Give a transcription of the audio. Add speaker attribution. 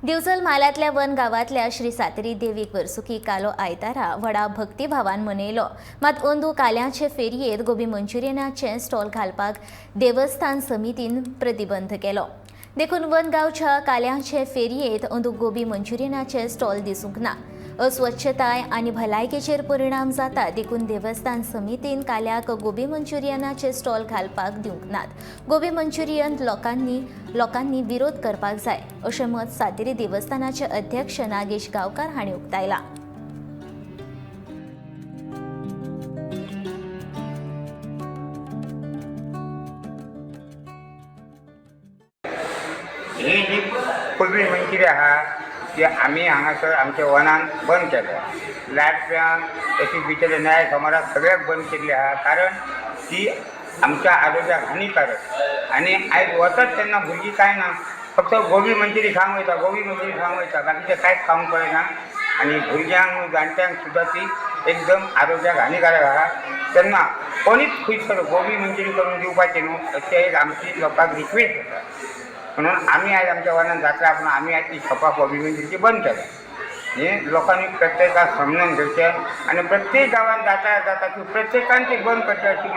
Speaker 1: दिवचल म्हालांतल्या वन गांवांतल्या श्री सातेरी देवीक वर्सुकी कालो आयतारा व्हडा भक्तिभावान मनयलो. मात अंदू काल्याचे फेरयेंत गोबी मंचुरियनाचे स्टॉल घालपाक देवस्थान समितीन प्रतिबंध केलो. देखून वन गांवच्या काल्याचे फेरयेंत अंदू गोबी मंचुरियनाचे स्टॉल दिसूंक ना. अस्वच्छताय आनी भलायकेचेर परिणाम जाता देखून देवस्थान समितीन काल्याक गोबी मंचुरियनाचे स्टॉल घालपाक दिवंक नात. गोबी मंचुरियन लोकांनी लोकांनी विरोध करपाक जाय अशें मत सातेरी देवस्थानाचे अध्यक्ष नागेश गांवकार हांणी उक्तायलां.
Speaker 2: ही जी कोबी मंचुरी आहा ती आमी हांगासर आमच्या वनान बंद केल्या. लायफ्यान तशी भितर न्याय सोमाराक सगळ्याक बंद केल्ली आहा, कारण ती आमच्या आरोग्याक हानिकारक. आनी आयज वतात तेन्ना भुरगीं कांय ना, फक्त गोबी मंचुरी खावंक वयता, गोबी मंचुरी खावंक वयता, बाकीचें कांयच खावंक पळयना. आनी भुरग्यांक जाणट्यांक सुद्दां ती एकदम आरोग्याक हानिकारक आहा. तेन्ना कोणीच खंयसर गोबी मंचुरी करून दिवपाची न्हू अशें एक आमची लोकांक रिक्वेस्ट आसा. म्हणून आमी आयज आमच्या वनान जात्रा म्हणून आमी आयज ती शॉपां गोबी मंचुरीची बंद केल्या. हें लोकांनी प्रत्येकाक समजून घेवचें आनी प्रत्येक गांवांत जात्रा जाता ती प्रत्येकान ती बंद करची अशी.